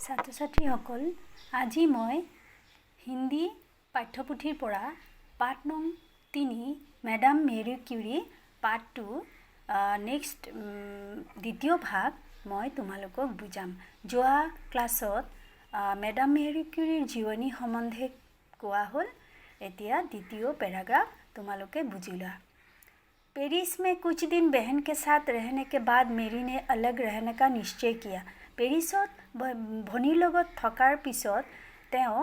ছাত্ৰ ছাত্ৰীসকল, আজি মই হিন্দী পাঠ্যপুথিৰ পৰা পাঠ নং 3, মেডাম মেৰী কিউৰী, পাঠটো নেক্সট দ্বিতীয় ভাগ মই তোমালোকক বুজাম। যোৱা ক্লাছত মেডাম মেৰী কিউৰীৰ জীৱনী সম্বন্ধে কোৱা হ'ল। এতিয়া দ্বিতীয় পেৰাগ্ৰাফ তোমালোকে বুজি লোৱা। पेरिस में कुछ दिन बहन के साथ रहने के बाद मेरी ने अलग रहने का निश्चय किया। পেৰিছত ভনীৰ লগত থকাৰ পিছত তেওঁ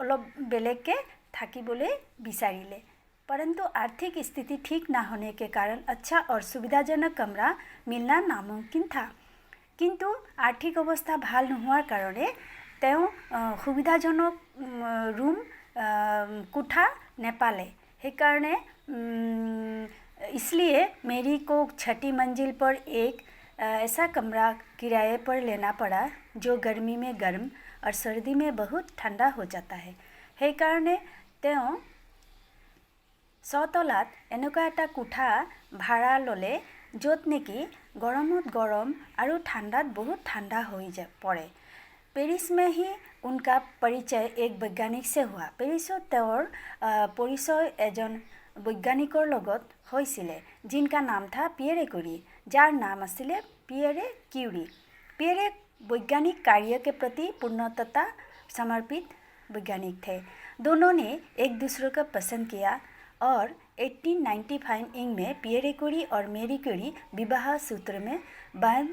অলপ বেলেগকৈ থাকিবলৈ বিচাৰিলে। परंतु आर्थिक स्थिति ठीक ना होने के कारण अच्छा और सुविधाजनक कमरा मिलना नामुमकिन था। কিন্তু আৰ্থিক অৱস্থা ভাল নোহোৱাৰ কাৰণে তেওঁ সুবিধাজনক ৰুম, কোঠা নেপালে। সেইকাৰণে इसलिए मेरी को छठी मंजिल पर एक ऐसा कमरा किराए पर लेना पड़ा जो गर्मी में गर्म और सर्दी में बहुत ठंडा हो जाता है। সেইকাৰণে তেওঁ ছতলাত এনেকুৱা এটা কোঠা ভাড়া ল'লে, য'ত নেকি গৰমত গৰম আৰু ঠাণ্ডাত বহুত ঠাণ্ডা হৈ যায় পৰে। पेरिस में ही उनका परिचय एक वैज्ञानिक से हुआ। পেৰিছত তেওঁৰ পৰিচয় এজন বৈজ্ঞানিকৰ লগত হৈছিলে, जिनका नाम था पियरे क्यूरी, যাৰ নাম আছিলে পিয়েৰে কিউৰী। पियरे वैज्ञानिक कार्य के प्रति पूर्णतः समर्पित वैज्ञानिक थे। दोनों ने एक दूसरे को पसंद किया और 1895 ईंग में पियरे क्यूरी और मेरी क्यूरी विवाह सूत्र में बंध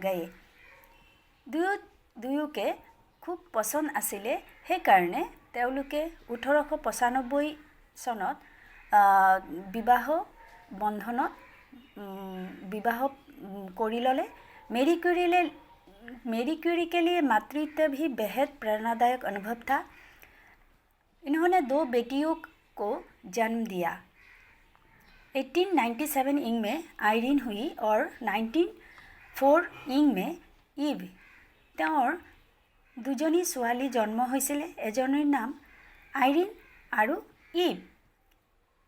गए। দুয়ো দুয়োকে খুব পচন্দ আছিলে, সেইকাৰণে তেওঁলোকে 1895 চনত বিবাহ বন্ধনত বিবাহ কৰি ল'লে। मेरी क्यूरी के लिए मातृत्व भी बेहद प्रेरणादायक अनुभव था। इन्होंने दो बेटियों को जन्म दिया। 1897 ईंग में आइरिन हुई और 1904 ईंग में ইভ। তেওঁৰ দুজনী ছোৱালী জন্ম হৈছিলে, এজনীৰ নাম আইৰিন আৰু ইভ।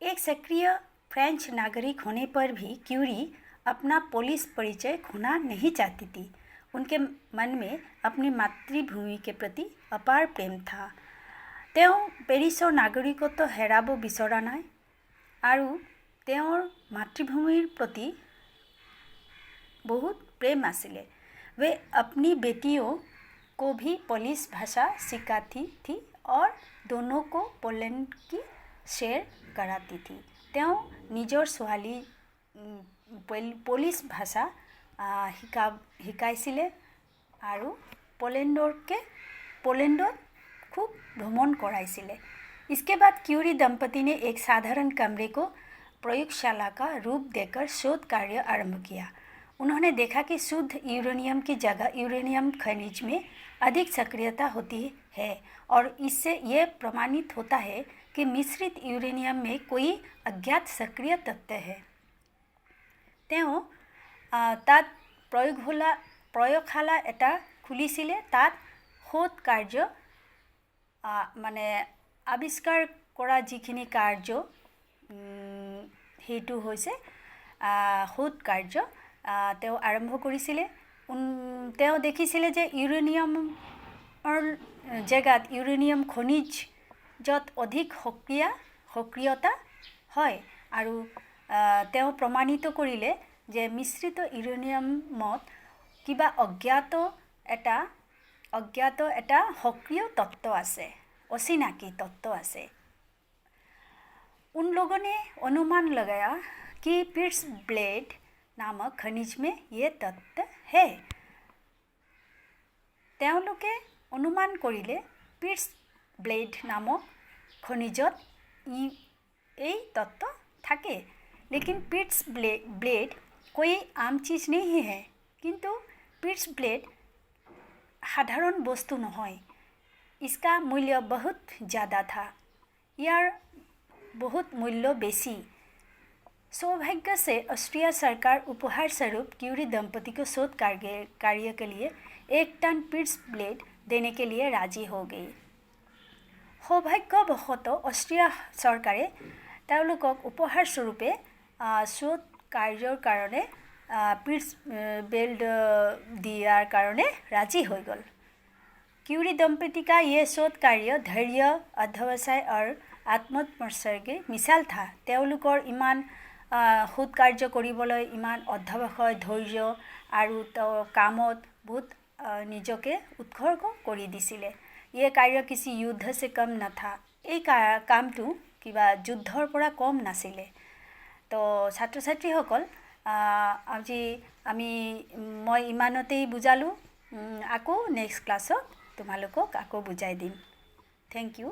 एक सक्रिय फ्रेंच नागरिक होने पर भी क्यूरी अपना पोलिश परिचय खोना नहीं चाहती थी। उनके मन में अपनी मातृभूमि के प्रति अपार प्रेम था। তেওঁ পেৰিছৰ নাগৰিকত্ব হেৰাব বিচৰা নাই আৰু তেওঁৰ মাতৃভূমিৰ প্ৰতি বহুত প্ৰেম আছিলে। वे अपनी बेटियों को भी पोलिश भाषा सिखाती थी और दोनों को पोलैंड की सैर कराती थी। তেওঁ নিজৰ ছোৱালী পলিছ ভাষা শিকাইছিলে আৰু পোলেণ্ডত খুব ভ্ৰমণ কৰাইছিলে। इसके बाद क्यूरी दंपति ने एक साधारण कमरे को प्रयोगशाला का रूप देकर शोध कार्य आरंभ किया। उन्होंने देखा कि शुद्ध यूरेनियम की जगह यूरेनियम खनिज में अधिक सक्रियता होती है और इससे यह प्रमाणित होता है कि मिश्रित यूरेनियम में कोई अज्ञात सक्रिय तत्व है। তেওঁ তাত প্ৰয়োগশালা এটা খুলিছিলে। তাত শোধ কাৰ্য, মানে আৱিষ্কাৰ কৰা যিখিনি কাৰ্য, সেইটো হৈছে শোধ কাৰ্য, তেওঁ আৰম্ভ কৰিছিলে। তেওঁ দেখিছিলে যে ইউৰেনিয়ামৰ জেগাত ইউৰেনিয়াম খনিজত অধিক সক্ৰিয়তা হয় আৰু তেওঁ প্ৰমাণিত কৰিলে যে মিশ্ৰিত ইউৰেনিয়ামত কিবা অজ্ঞাত এটা সক্ৰিয় তত্ত্ব আছে, অচিনাকি তত্ত্ব আছে। उन लोगों ने अनुमान लगाया कि पिट्सब्लेंड नामक खनिज में ये तत्व है। তেওঁলোকে অনুমান কৰিলে পিটছব্লেণ্ড নামক খনিজত এই তত্ত্ব থাকে। लेकिन पिट्सब्लेंड कोई आम चीज़ नहीं है। কিন্তু পিটছব্লেণ্ড সাধাৰণ বস্তু নহয়। इसका मूल्य बहुत ज़्यादा था। ইয়াৰ বহুত মূল্য বেছি। सौभाग्य से ऑस्ट्रिया सरकार उपहार स्वरूप क्यूरी दंपति को शोध कार्य के लिए 1 टन पिट्सब्लेंड देने के लिए राजी हो गई। সৌভাগ্যবশতঃ অষ্ট্ৰিয়া চৰকাৰে তেওঁলোকক উপহাৰস্বৰূপে শোধ কাৰ্যৰ কাৰণে পিটছব্লেণ্ড দিয়াৰ কাৰণে ৰাজি হৈ গ'ল। क्यूरी दंपति का ये शोध कार्य धैर्य, अध्यवसाय और आत्मोत्सर्ग की मिसाल था। তেওঁলোকৰ ইমান শোধ কাৰ্য কৰিবলৈ ইমান অধ্যৱসায়, ধৈৰ্য আৰু তেওঁ কামত বহুত নিজকে উৎসৰ্গ কৰি দিছিলে। ये कार्य किसी युद्ध से कम न था। এই কামটো কিবা যুদ্ধৰ পৰা কম নাছিলে। তো ছাত্ৰ ছাত্ৰীসকল, আজি আমি মই ইমানতেই বুজালোঁ। আকৌ নেক্সট ক্লাছত তোমালোকক আকৌ বুজাই দিম। Thank you.